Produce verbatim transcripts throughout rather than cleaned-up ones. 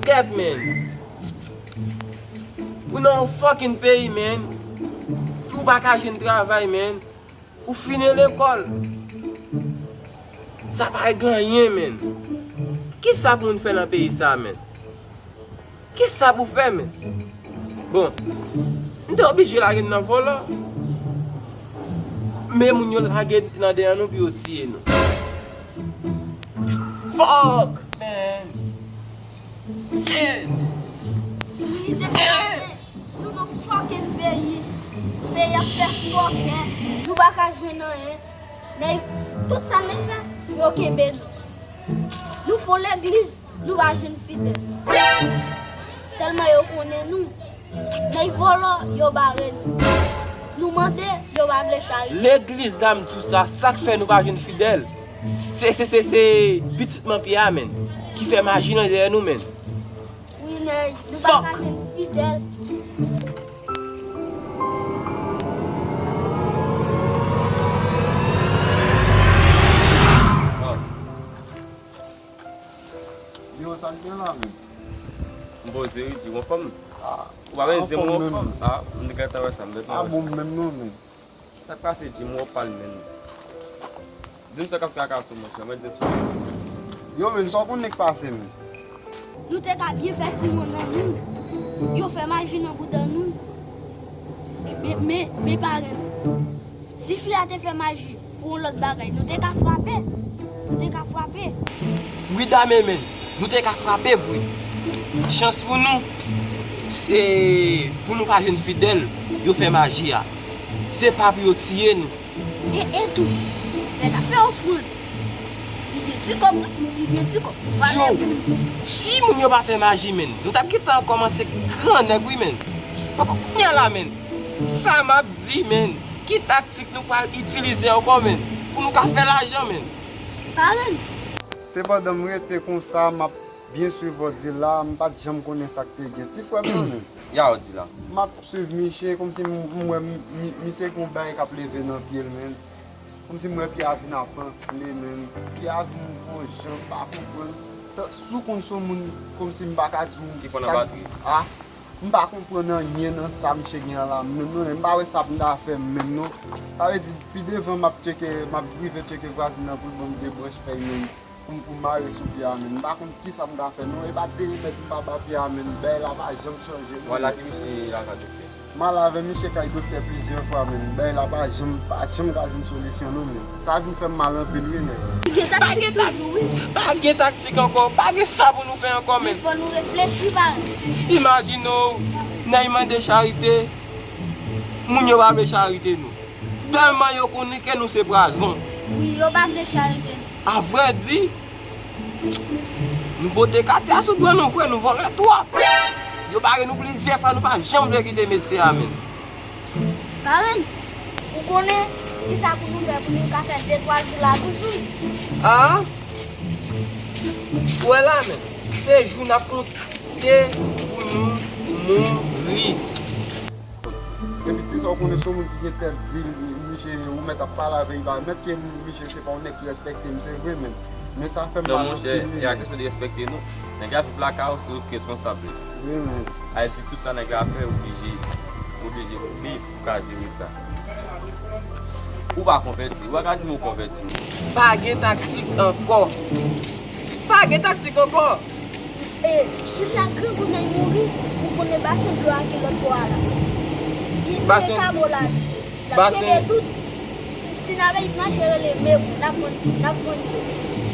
Gad, man. Ou nan yon fucking peyi, man. Ou pa ka jwenn travay, man. Ou fini lekòl. Sa pa regle anyen, man. Kisa pou moun fè nan peyi sa, man? Kisa pou fè, man? Bon, m te oblije lage n nan vòlò. Men moun yo lage nan dèyè nou pou yo tiye nou. Fuck, man. Shit. Wi, depi maten, nou nan fucking peyi. Peyi ap fè fòkè. Nou pa ka jwenn anyen. Nèg, tout sa nèg fè, yo kenbe nou. Nou fon legliz, nou pa jwenn fidèl. Tèlman yo konnen nou. Nèg vòlò, yo bare nou. Nou mande, yo pa vle charite. Legliz la m di w sa, sa k fè nou pa jwenn fidèl. Se, se, se, se pitit manpye a, man, ki fè maji nan dèyè nou, man. Wi, nèg, nou pa ka jwenn fidèl. Yo, sa k gen la, menm? M poze wi, di w anfòm. Ah, ou pa menm di m ou anfòm. Ah, m te gentan wè sa, m te gentan wè sa. Ah bon, menm non, menm. Sa k pase, di m ou pa l menm. Di m sa k ap traka sou mwen, sa mwen di m sa. Yo, menm, sa w konnen k pase, menm? Nou te ka byen fè timoun nan nou. Yo fè maji nan bouda nou. Men, men, men parèy. Si fi a te fè maji pou yon lòt bagay, nou te ka frape. Nou te ka frape. Wi, dame, men, nou te ka frape vre. Chans pou nou, se pou nou pa jwenn fidèl, yo fè maji a. Se pa pou yo tiye nou. E, e tou, lè n ap fè ofrann, li gen ti kòb, wi, li gen ti kòb. Valè pou li. Si moun yo pa fè maji, menn, nou t ap gentan kòmanse gran nèg, wi, menn. Poko kounye a la, menn. Sa m ap di, menn. Ki taktik nou pral itilize ankò, menn, pou nou ka fè lajan, menn? Parenn. Sepandan, m rete konsa, m ap byen swiv òdil la, m pa t janm konnen sa k te gen. Ti frè m nan, menn. Ya òdil la. M ap swiv miche, kòmsi m, m wè m, mi, misye gen yon bagay k ap leve nan pye l, menn. Kòmsi m wè pye a vin ap anfle, menn. Pye a vin yon jan m pa konprann. Tan, si w konn se yon moun, kòmsi m pa ka di w ki konn sa, anba pye. A, m pa konprann anyen nan sa misye gen an la, menm non, men m pa wè sa pou m ta fè menm non. Sa vle di, pi devan m ap tcheke, m ap rive tcheke vwazin nan pou l ban m de branch fèy, menn. Pou m, pou m mare sou pye a, menn. M pa konn kisa m ka fè, non. E pa de remèd m pa ba pye a, menn. Bagay la pa janm chanje, non. W al lage misye lajan doktè. M al avè misye kay doktè plizyè fwa, menn. Bagay la pa janm, pa janm ka jwenn solisyon, non, menn. Sa vin fè m mal anpil, wi, nèg. Li gentan sik toujou, wi. Pa gen taktik ankò. Pa gen sa pou nou fè ankò, menn. Men fò nou reflechi, parenn. Imajine w, nèg mande charite, moun yo pa vle charite nou. Tèlman yo konnen ke nou se pwazon. Wi, yo pa vle charite nou. Avrèdi, nou bote katye a sou bra nou vre, nou vòlè twòp. Yo bare nou plizyè fwa, nou pa janm vle kite metye a, menn. Parenn, ou konnen kisa pou nou fè pou nou ka fè de twa jou la toujou? A? Ou wè la, menn, se jou n ap konte pou nou mouri. Epi ti sa w konnen se yon moun ki gen tèt di, misye, ou mèt ap pale avè l, li pa mèt ke misye se pa yon nèg ki respekte m, se vre, men, men sa fè m mal anpil, wi. Non, monchè, e a kesyon de respekte nou. Nèg la viv lakay ou, se ou ki responsab li. Wi, men. Sa vle di tout sa nèg la fè, ou oblije, ou oblije koupe pou ka jere sa. Ou pa konvèti, ou pa ka di m ou konvèti. Pa gen taktik ankò. Pa gen taktik ankò. E, si sa grangou nèg mouri, ou konnen basen dlo a ki lòt bò a la. Li, li Basen, kabo la. L ap kenbe tout. Si, si n ap mache rele men, n ap vann, n ap vann yo.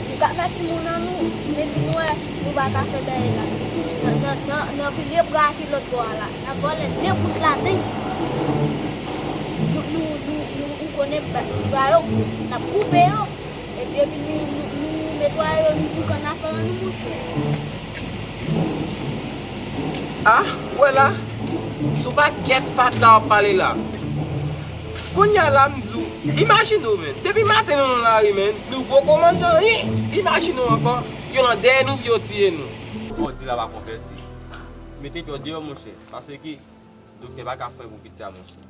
Nou ka fè timoun an nou, men si nou wè nou pa ka fè bagay la. Nan, nan, nan, nan pilye bwa ki lòt bò a la. N ap vòlè de bout ladan. Nou, nou, nou, nou, ou konnen ba, ba yo, n ap koupe yo. Epi, epi nou, nou, nou netwaye yo, nou boukan afè an nou, monchè. Ah, wè la, sou pakèt fatra w ap pale la. Kounye a la, m di w, imajine w, men. Depi maten nou nan lari, men, nou poko manje anyen. Imajine w ankò, yo nan dèyè nou pou yo tiye nou. Bon, di la pa konvèti. Mete pye w deyò, monchè, paske doktè pa ka fè pou piti a, monchè.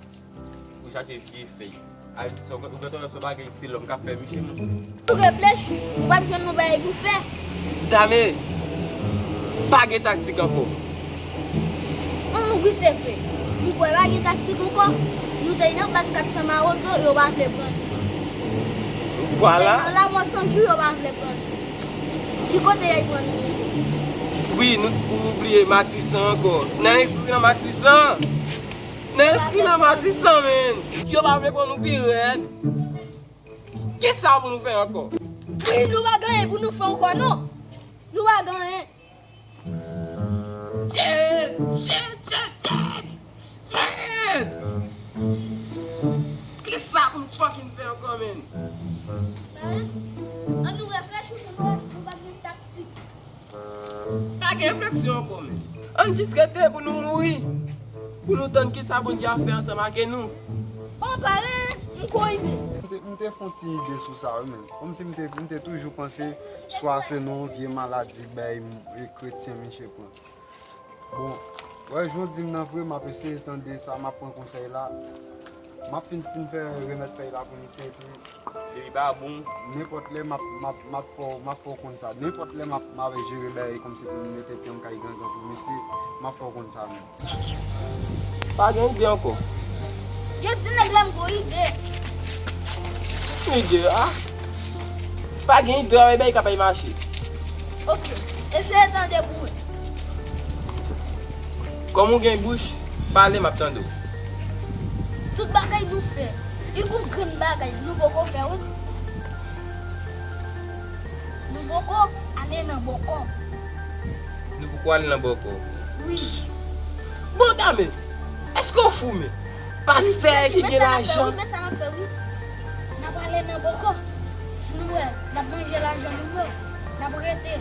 Ou chache vye fèy. Al, sou, ou gentan wè se yon bagay se lòm k ap fè, miche, monchè. Ou reflechi, ou p ap jwenn yon bagay pou fè. Dame, pa gen taktik ankò. An, wi, se vre. M kwè pa gen taktik ankò. Nou te nan baz kat san mawozo, yo pa vle pran nou. Vwala. Nou te nan lamò san jou, yo pa vle pran nou. Ki kote y al pran nou? Wi, nou, ou bliye Matisan ankò. Nan enskri nan Matisan. Nan enskri nan Matisan, men. Yo pa vle pran nou pi rèd. Kisa pou nou fè ankò? Wi, nou pa gen anyen pou nou fè ankò, non. Nou pa gen anyen. Shit, shit, shit, shit. Shit. Kisa pou nou fucking fè ankò, men? An nou reflechi pou nou wè si nou pa gen taktik. Pa gen refleksyon ankò, men. Ann jis rete pou nou mouri. Pou nou tann kisa Bondye ap fè ansanm ak nou. Bon, pare, m gon ide. M te, m te fè yon ti ide sou sa, wi, men. Kòmsi m te, m te toujou panse swa se nan yon vye maladi bay, e, kretyen miche pran. Bon, wè, jan w di m nan vre, m ap eseye tande sa, m ap pran konsèy la. M ap fin, fin fè remèd fèy la pou misye, epi depi pa bon, nenpòt lè m ap, m ap, m ap fè w, m ap fè w konn sa. Nenpòt lè m ap, m ap jere bagay kòmsi pou m mete pye m kay gangan pou misye, m ap fè w konn sa, men. Pa gen ide ankò. Yo di nèg la m gon ide. Ki ide a? Pa gen ide, w ap bay bagay k ap mache. Oke, eseye tande pou mwen. Kòm ou gen bouch, pale, m ap tande w. Tout bagay nou fè, li gon grenn bagay nou poko fè, wi. Nou poko ale nan bòkò. Nou poko ale nan bòkò? Wi. Bon, dame, èske w fou, men? Pastè ki gen lajan. Wi, men sa n ap fè, wi. N ap ale nan bòkò. Si nou wè n ap manje lajan moun yo, n ap rete.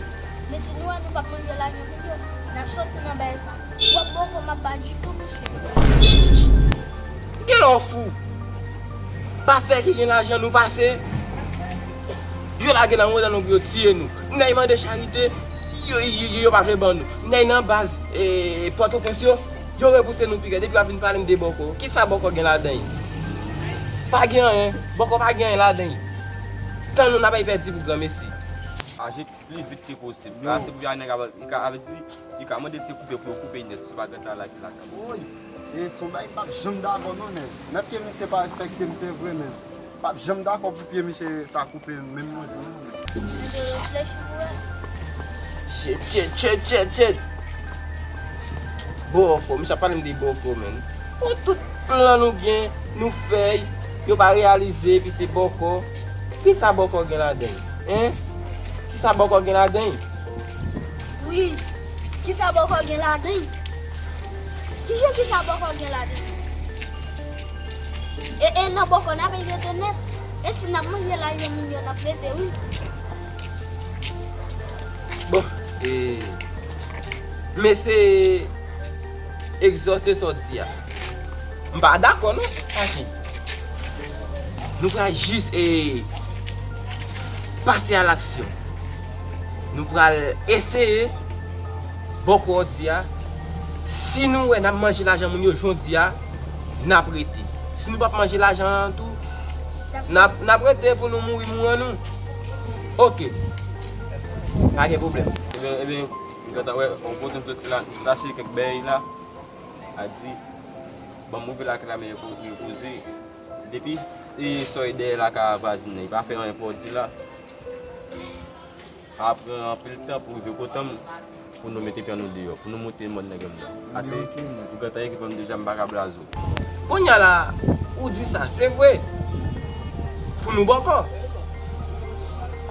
Men si nou wè nou p ap manje lajan moun yo, n ap soti nan bagay sa. W ap bòkò, m ap ba ditou, monchè. Genlè w fou. Pastè ki gen lajan nou pase, yo lage nan wonn nou pou yo tiye nou. Nèg mande charite, yo, yo, yo, yo pa vle ban nou. Nèg nan baz, e, Pòtoprens yo, yo repouse nou pi rèd. Epi w ap vin pale m de bòkò. Kisa bòkò gen ladan l? Pa gen anyen. Bòkò pa gen anyen ladan l. Tan nou n ap al pèdi pou granmesi. Aji pli vit ke posib. Yo. Pase pou y a nèg ap, li ka, avè di, li ka mande se koupe pou yo koupe nèt, se pa gen talè ki lakay. Woy! E se yon bagay m p ap janm dakò non, men. Nèg ke misye pa respekte m, se vre, men. M p ap janm dakò pou pye misye ta koupe menm yon jou non, men. Mete reflechi pou wè. Shit, shit, shit, shit, shit. Bòkò, misye ap pale m de bòkò, men. Bon, tout plan nou gen, nou fè, yo pa reyalize, epi se bòkò. Kisa bòkò gen ladan l? Hein? Kisa bòkò gen ladan l? Wi, kisa bòkò gen ladan l? Kijan kisa bòkò gen ladan l? E, e nan bòkò n ap rete nèt. E si n ap manje lajan moun yo, n ap rete, wi. Bon, e, mesye, egzòse sa w di a. M pa dakò non. Pase nou pral jis, e, pase a laksyon. Nou pral eseye bòkò w di a. Si nou wè n ap manje lajan moun yo jan w di a, n ap rete. Si nou p ap manje lajan an tou, n ap, n ap rete pou nou mouri, mouri an nou. Oke. Pa gen pwoblèm. Ebyen, ebyen, Gentan wè, yon kote m soti la, m sot achte kèk bèy la. A di, ban m ouvri lakay la, men yo pou, yo poze. Depi, e, sòy dèyè lakay a vwazin nan, li pa fè anyen pou w di la. A pran anpil tan pou rive kote m, pou nou mete pye nou deyò, pou nou moute mòn nan granm nan. Ase, ou gentan ekip m deja, m pa ka blaze w. Kounye a la, ou di sa, se vre. Pou nou bòkò.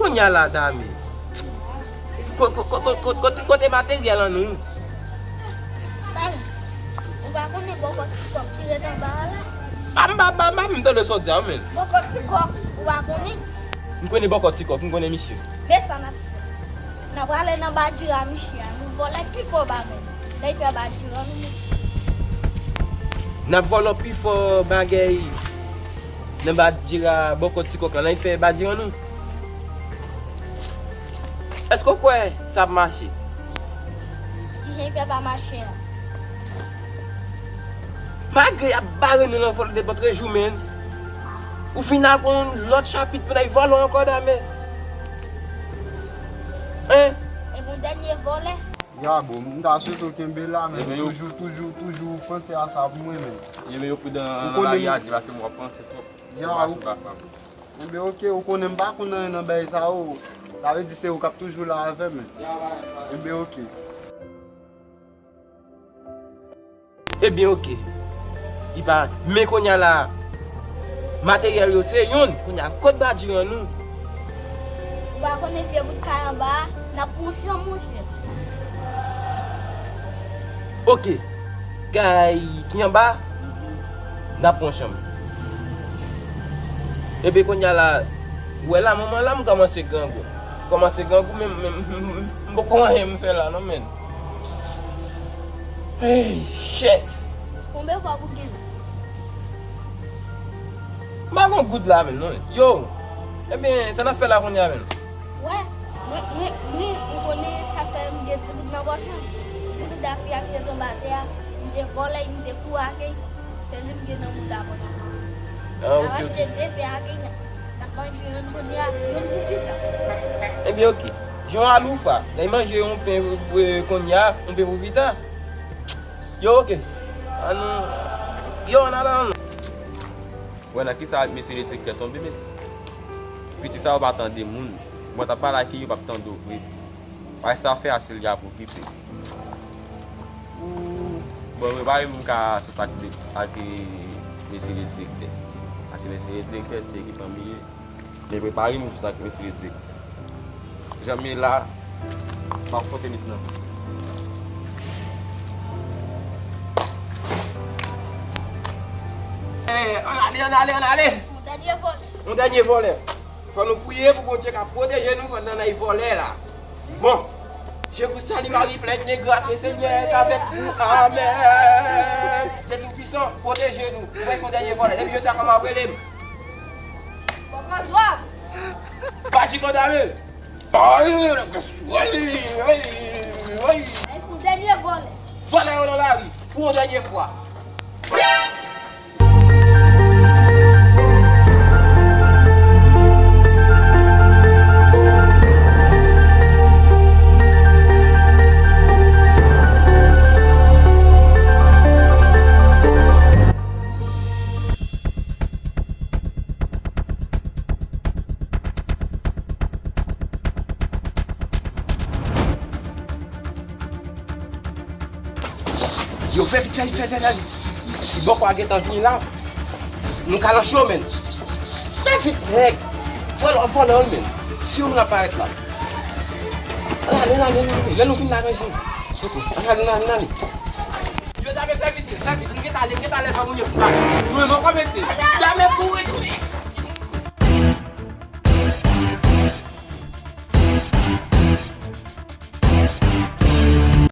Kounye a la, Dami. Ko-, ko-, ko-, ko-, ko-, kote, kote materyèl an nou? Dami, ou pa konnen bòkò ti kòk ki ret anba a la? A, m pa, m pa, m pa, m tande sa w di a, men. Bòkò ti kòk, ou pa konnen? M konnen bòkò ti kòk, m konnen misye. Men sa n ap fè. N ap prale nan badjira misye a, nou vòlè pi fò bagay. Lè l fè badjira nou. N ap vòlè pi fò bagay nan badjira bòkò ti kòk la, lè l fè badjira nou. Èske w kwè sa ap mache? Kijan l fè pa mache a? Malgre y ap bare nou nan vòlè de lòt jou, men. Ou fin ak yon lòt chapit pou n al vòlè ankò, Dami. Hein? Epi yon dènye vòlè. Ya, bro, m ta swete w kenbe la, men. Toujou, toujou, toujou panse a sa pou mwen, men. Yo, men yo pridan nan lari a, di pase m w ap panse twòp. Ya, ou. Enben, oke, ou konnen m pa konn anyen nan bagay sa yo. Sa vle di se ou k ap toujou la avè m. Enben, oke. Ebyen, oke. Li pa, men kounye a la, materyèl yo se youn. Kounye a, kot badjira nou? Ou pa konnen vye bout kay anba a, n ap pran chanm, monchè. Oke. Kay ki anba, n ap pran chanm. Epi kounye a la, ou wè la, moman la, m kòmanse grangou. M kòmanse grangou, men, men, m poko anyen m fè la, non, men. Hey, shit! Konbyen kòb ou gen? M pa gon goud la, men, non. Yo! Ebyen, sa n ap fè la kounye a, men? Wè, mwen, mwen, mwen, ou konnen sa k fè m gen ti goud nan pòch lan. Ti goud a fi a ki te tonbe atè a, m te vòlè, m te kouri ak li. Se li m gen nan mouda pòch lan. Ah, ok, ok. N ap achte de pen ak li, n ap manje youn kounye a, youn pou pita. Ebyen, ok. Jan aloufa, lè manje yon pen, eh, kounye a, yon pen pou pita. Yo, ok. Ann, yo, ann ale, ann. Wè nan kisa mesye le direktè tonbe, mesye. Piti sa yo pa tande moun. Mwen t ap pale ak yo, yo p ap tande w vre. Bagay sa fè a se li ap okipe. Bon, mwen pa menm ka sot ak, ak mesye le direktè. Paske mesye le direktè se ekip an m li ye. Men prepare nou sot ak mesye le direktè. Jan m ye la, m ap fwote mis nan. Eh, ann ale, ann ale, ann ale! Yon dènye vòlè. Yon dènye vòlè. Fò nou priye pou Bondye ka pwoteje nou pandan n ap vòlè la. Bon. Je vous salue Marie, pleine de grâce, le Seigneur est avec vous. Amen. Dieu Tout-Puissant, pwoteje nou. Mwen fè yon dènye vòlè. Depi jodi a kòman w rele m? Bon, François. Pa di kòdame. Ay, ay, ay, ay. Ay, pou dènye vòlè. Vòlè yo nan lari, pou yon dènye fwa. Yo, fè vit, fè vit, fè vit, fè vit. Si bòkò a gentan vini la, nou ka nan cho, menn. Fè vit, nèg. Vòlè, vòlè, wi, menn. Si yon moun ap parèt la. Ann ale, ann ale, ann ale. Lè nou fin la ranje. Ok, ann ale, ann ale, ann ale. Yo, Dame, fè vit, fè vit. M gentan ale, m gentan ale, fè moun yo fou la. Nou menm ankò, mesye. Dame, kouri, kouri.